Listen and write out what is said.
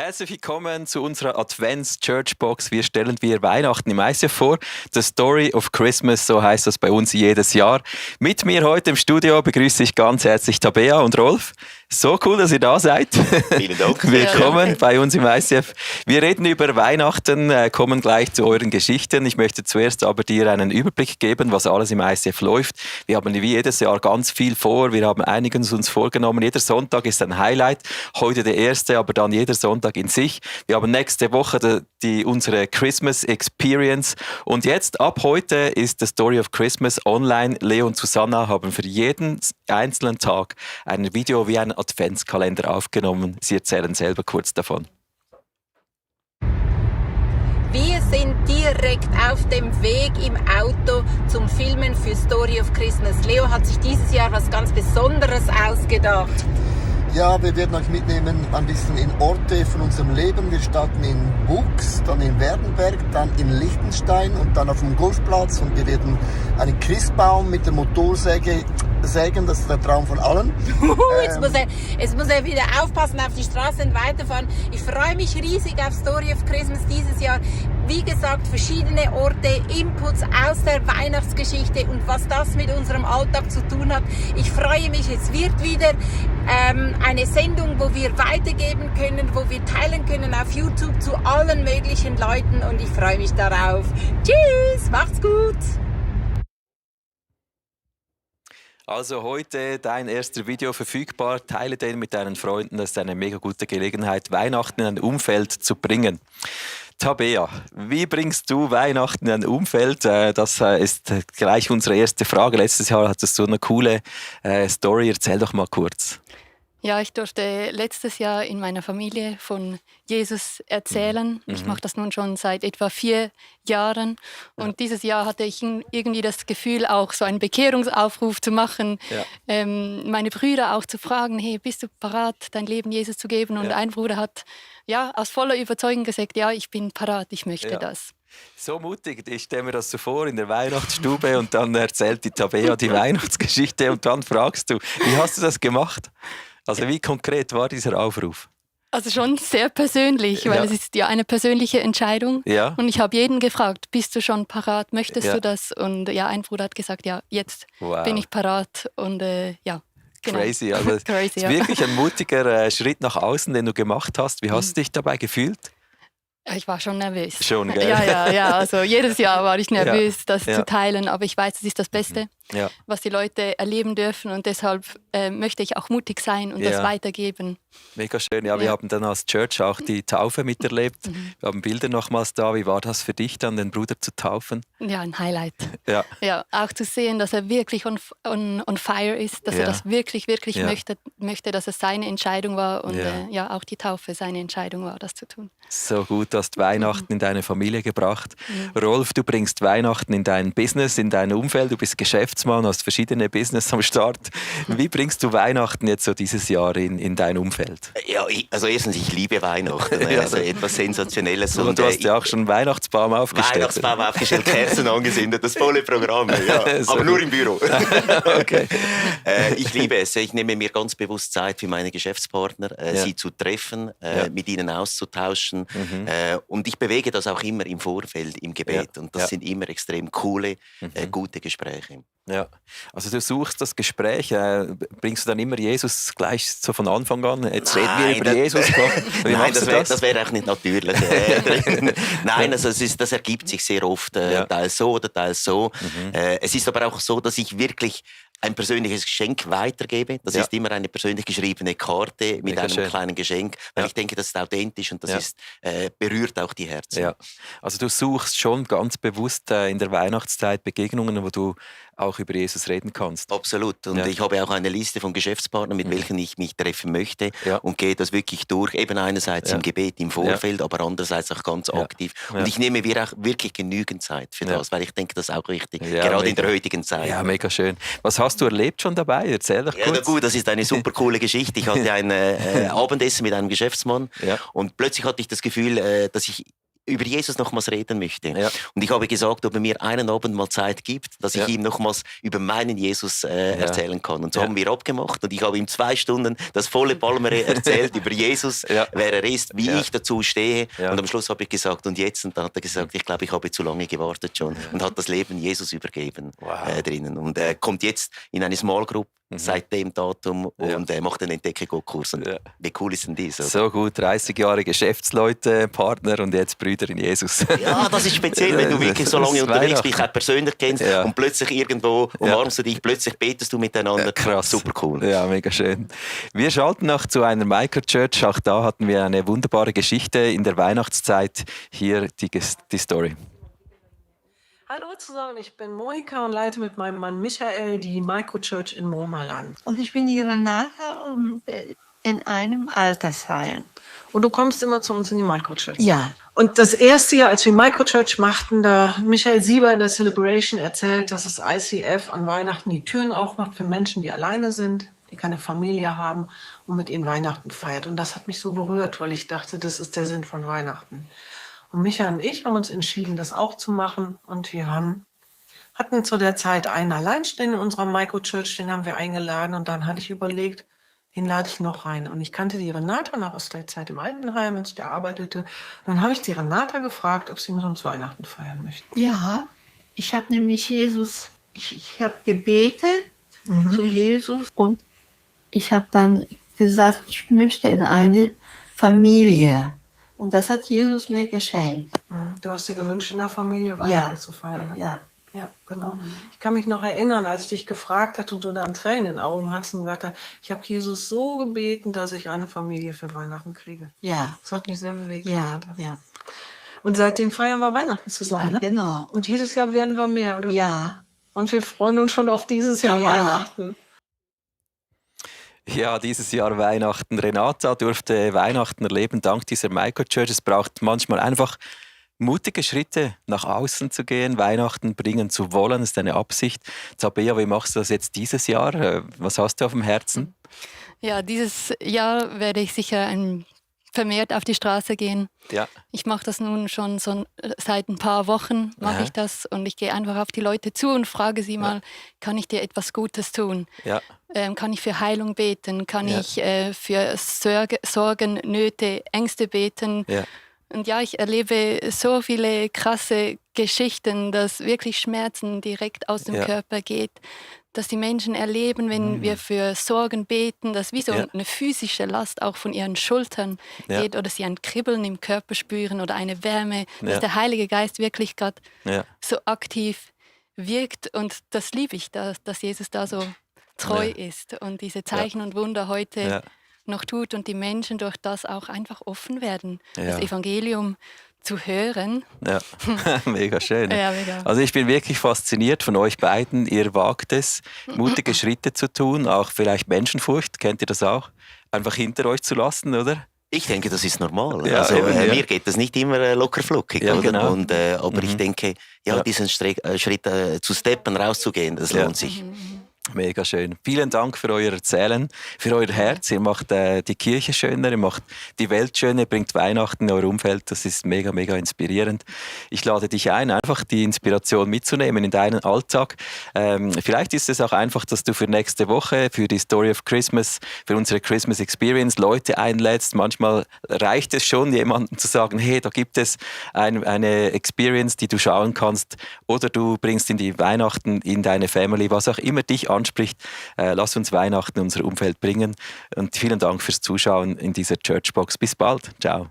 Herzlich willkommen zu unserer Advents-Church-Box. Wir stellen dir Weihnachten im ICF vor. The Story of Christmas, so heißt das bei uns jedes Jahr. Mit mir heute im Studio begrüße ich ganz herzlich Tabea und Rolf. So cool, dass ihr da seid. Vielen Dank. Willkommen bei uns im ICF. Wir reden über Weihnachten, kommen gleich zu euren Geschichten. Ich möchte zuerst aber dir einen Überblick geben, was alles im ICF läuft. Wir haben wie jedes Jahr ganz viel vor. Wir haben einiges uns vorgenommen. Jeder Sonntag ist ein Highlight. Heute der erste, aber dann jeder Sonntag in sich. Wir haben nächste Woche unsere Christmas Experience. Und jetzt, ab heute, ist The Story of Christmas online. Leo und Susanna haben für jeden einzelnen Tag ein Video wie ein Adventskalender aufgenommen. Sie erzählen selber kurz davon. Wir sind direkt auf dem Weg im Auto zum Filmen für Story of Christmas. Leo hat sich dieses Jahr was ganz Besonderes ausgedacht. Ja, wir werden euch mitnehmen ein bisschen in Orte von unserem Leben. Wir starten in Bux, dann in Werdenberg, dann in Liechtenstein und dann auf dem Golfplatz. Und wir werden einen Christbaum mit der Motorsäge sägen. Das ist der Traum von allen. Jetzt muss er wieder aufpassen auf die Straße und weiterfahren. Ich freue mich riesig auf Story of Christmas dieses Jahr. Wie gesagt, verschiedene Orte, Inputs aus der Weihnachtsgeschichte und was das mit unserem Alltag zu tun hat. Ich freue mich, es wird wieder eine Sendung, wo wir weitergeben können, wo wir teilen können auf YouTube zu allen möglichen Leuten und ich freue mich darauf. Tschüss, macht's gut! Also heute dein erster Video verfügbar. Teile den mit deinen Freunden. Das ist eine mega gute Gelegenheit, Weihnachten in ein Umfeld zu bringen. Tabea, wie bringst du Weihnachten in ein Umfeld? Das ist gleich unsere erste Frage. Letztes Jahr hattest du eine coole Story. Erzähl doch mal kurz. Ja, ich durfte letztes Jahr in meiner Familie von Jesus erzählen. Ich mache das nun schon seit etwa 4 Jahren. Und dieses Jahr hatte ich irgendwie das Gefühl, auch so einen Bekehrungsaufruf zu machen, meine Brüder auch zu fragen, hey, bist du parat, dein Leben Jesus zu geben? Und ein Bruder hat aus voller Überzeugung gesagt, ja, ich bin parat, ich möchte das. So mutig, ich stelle mir das so vor in der Weihnachtsstube und dann erzählt die Tabea die Weihnachtsgeschichte und dann fragst du, wie hast du das gemacht? Also wie konkret war dieser Aufruf? Also schon sehr persönlich, weil es ist ja eine persönliche Entscheidung. Ja. Und ich habe jeden gefragt, bist du schon parat, möchtest du das? Und ein Bruder hat gesagt, ja, jetzt bin ich parat und Genau. Crazy, also Crazy, ist wirklich ein mutiger Schritt nach außen, den du gemacht hast. Wie hast du dich dabei gefühlt? Ich war schon nervös. Schon, gell? Ja. Also jedes Jahr war ich nervös, das zu teilen. Aber ich weiß, es ist das Beste, was die Leute erleben dürfen. Und deshalb möchte ich auch mutig sein und das weitergeben. Mega schön. Ja, wir haben dann als Church auch die Taufe miterlebt. Wir haben Bilder nochmals da. Wie war das für dich dann, den Bruder zu taufen? Ja, ein Highlight. Ja, auch zu sehen, dass er wirklich on fire ist, dass er das wirklich möchte, dass es seine Entscheidung war und auch die Taufe seine Entscheidung war, das zu tun. So gut, du hast Weihnachten in deine Familie gebracht. Rolf, du bringst Weihnachten in dein Business, in dein Umfeld. Du bist Geschäftsmann, hast verschiedene Business am Start. Wie bringst du Weihnachten jetzt so dieses Jahr in dein Umfeld? Ja, also erstens, ich liebe Weihnachten. Also etwas Sensationelles. Und du hast ja auch schon einen Weihnachtsbaum aufgestellt. Weihnachtsbaum aufgestellt, Kerzen angezündet, das volle Programm. Ja. So aber nur im Büro. Okay. Ich liebe es. Ich nehme mir ganz bewusst Zeit für meine Geschäftspartner, sie zu treffen, mit ihnen auszutauschen. Und ich bewege das auch immer im Vorfeld, im Gebet. Und das sind immer extrem coole, gute Gespräche. Ja, also du suchst das Gespräch, bringst du dann immer Jesus gleich so von Anfang an? Jetzt reden wir über Jesus. Nein, das wäre auch nicht natürlich. Nein, also das ergibt sich sehr oft, teils so oder teils so. Es ist aber auch so, dass ich wirklich ein persönliches Geschenk weitergebe. Das ist immer eine persönlich geschriebene Karte mit einem kleinen Geschenk, weil ich denke, das ist authentisch und das berührt auch die Herzen. Ja. Also du suchst schon ganz bewusst in der Weihnachtszeit Begegnungen, wo du auch über Jesus reden kannst. Absolut. Und ich habe auch eine Liste von Geschäftspartnern, mit welchen ich mich treffen möchte und gehe das wirklich durch. Eben einerseits im Gebet, im Vorfeld, aber andererseits auch ganz aktiv. Und ich nehme mir auch wirklich genügend Zeit für das, weil ich denke, das ist auch richtig, gerade in der heutigen Zeit. Ja, mega schön. Was hast du erlebt schon dabei? Erzähl doch kurz. Ja, gut, das ist eine super coole Geschichte. Ich hatte ein Abendessen mit einem Geschäftsmann und plötzlich hatte ich das Gefühl, dass ich über Jesus nochmals reden möchte. Ja. Und ich habe gesagt, ob er mir einen Abend mal Zeit gibt, dass ich ihm nochmals über meinen Jesus erzählen kann. Und so haben wir abgemacht und ich habe ihm 2 Stunden das volle Palmere erzählt über Jesus, wer er ist, wie ich dazu stehe. Und am Schluss habe ich gesagt, und jetzt? Und dann hat er gesagt, ich glaube, ich habe zu lange gewartet schon. Und hat das Leben Jesus übergeben drinnen. Und er kommt jetzt in eine Small Group seit dem Datum und macht einen Entdeckungskurs. Und wie cool ist denn das? Oder? So gut, 30 Jahre Geschäftsleute, Partner und jetzt Brüder in Jesus. Ja, das ist speziell, wenn du wirklich so lange unterwegs bist, auch persönlich kennst und plötzlich irgendwo umarmst du dich, plötzlich betest du miteinander. Krass. Super cool. Ja, mega schön. Wir schalten noch zu einer Microchurch. Auch da hatten wir eine wunderbare Geschichte in der Weihnachtszeit. Hier die Story. Hallo zusammen, ich bin Monika und leite mit meinem Mann Michael die Microchurch in Murmaland. Und ich bin die Renate in einem Altersheim. Und du kommst immer zu uns in die Microchurch? Ja. Und das erste Jahr, als wir Microchurch machten, da Michael Sieber in der Celebration erzählt, dass das ICF an Weihnachten die Türen aufmacht für Menschen, die alleine sind, die keine Familie haben und mit ihnen Weihnachten feiert. Und das hat mich so berührt, weil ich dachte, das ist der Sinn von Weihnachten. Und Michael und ich haben uns entschieden, das auch zu machen. Und wir hatten zu der Zeit einen Alleinstehenden in unserer Microchurch, den haben wir eingeladen. Und dann hatte ich überlegt, den lade ich noch rein. Und ich kannte die Renata noch aus der Zeit im Altenheim, als ich arbeitete. Und dann habe ich die Renata gefragt, ob sie mit uns Weihnachten feiern möchte. Ja, ich habe nämlich Jesus, ich habe gebetet zu Jesus. Und ich habe dann gesagt, ich möchte in eine Familie. Und das hat Jesus mir geschenkt. Du hast dir gewünscht, in der Familie Weihnachten zu feiern. Ja. Ja, genau. Ich kann mich noch erinnern, als ich dich gefragt hatte und du dann Tränen in den Augen hast und gesagt hast, ich habe Jesus so gebeten, dass ich eine Familie für Weihnachten kriege. Ja. Das hat mich sehr bewegt. Ja. Und seitdem feiern wir Weihnachten zusammen. Ja, genau. Und jedes Jahr werden wir mehr. Oder? Ja. Und wir freuen uns schon auf dieses Jahr Weihnachten. Ja, dieses Jahr Weihnachten. Renata durfte Weihnachten erleben dank dieser Microchurch. Es braucht manchmal einfach mutige Schritte, nach außen zu gehen, Weihnachten bringen zu wollen, ist eine Absicht. Tabea, wie machst du das jetzt dieses Jahr? Was hast du auf dem Herzen? Ja, dieses Jahr werde ich sicher vermehrt auf die Straße gehen. Ja. Ich mache das nun schon so seit ein paar Wochen mache ich das und ich gehe einfach auf die Leute zu und frage sie mal, kann ich dir etwas Gutes tun? Ja. Kann ich für Heilung beten? Kann ich für Sorgen, Nöte, Ängste beten? Ja. Und ja, ich erlebe so viele krasse Geschichten, dass wirklich Schmerzen direkt aus dem Körper geht, dass die Menschen erleben, wenn wir für Sorgen beten, dass wie so eine physische Last auch von ihren Schultern geht oder sie ein Kribbeln im Körper spüren oder eine Wärme, dass der Heilige Geist wirklich gerade so aktiv wirkt. Und das liebe ich, dass Jesus da so treu ist und diese Zeichen und Wunder heute noch tut und die Menschen durch das auch einfach offen werden, das Evangelium zu hören. Ja, mega schön. Ja, mega. Also ich bin wirklich fasziniert von euch beiden. Ihr wagt es, mutige Schritte zu tun, auch vielleicht Menschenfurcht, kennt ihr das auch? Einfach hinter euch zu lassen, oder? Ich denke, das ist normal. Ja, also, eben, mir geht das nicht immer locker flockig. Ja, oder? genau. Und, aber ich denke, diesen Schritt zu steppen, rauszugehen, das lohnt sich. Mega schön. Vielen Dank für euer Erzählen, für euer Herz. Ihr macht die Kirche schöner, ihr macht die Welt schöner, ihr bringt Weihnachten in euer Umfeld. Das ist mega, mega inspirierend. Ich lade dich ein, einfach die Inspiration mitzunehmen in deinen Alltag. Vielleicht ist es auch einfach, dass du für nächste Woche, für die Story of Christmas, für unsere Christmas Experience Leute einlädst. Manchmal reicht es schon, jemandem zu sagen, hey, da gibt es eine Experience, die du schauen kannst. Oder du bringst in die Weihnachten in deine Family, was auch immer dich anspricht. Lass uns Weihnachten in unser Umfeld bringen. Und vielen Dank fürs Zuschauen in dieser Churchbox. Bis bald. Ciao.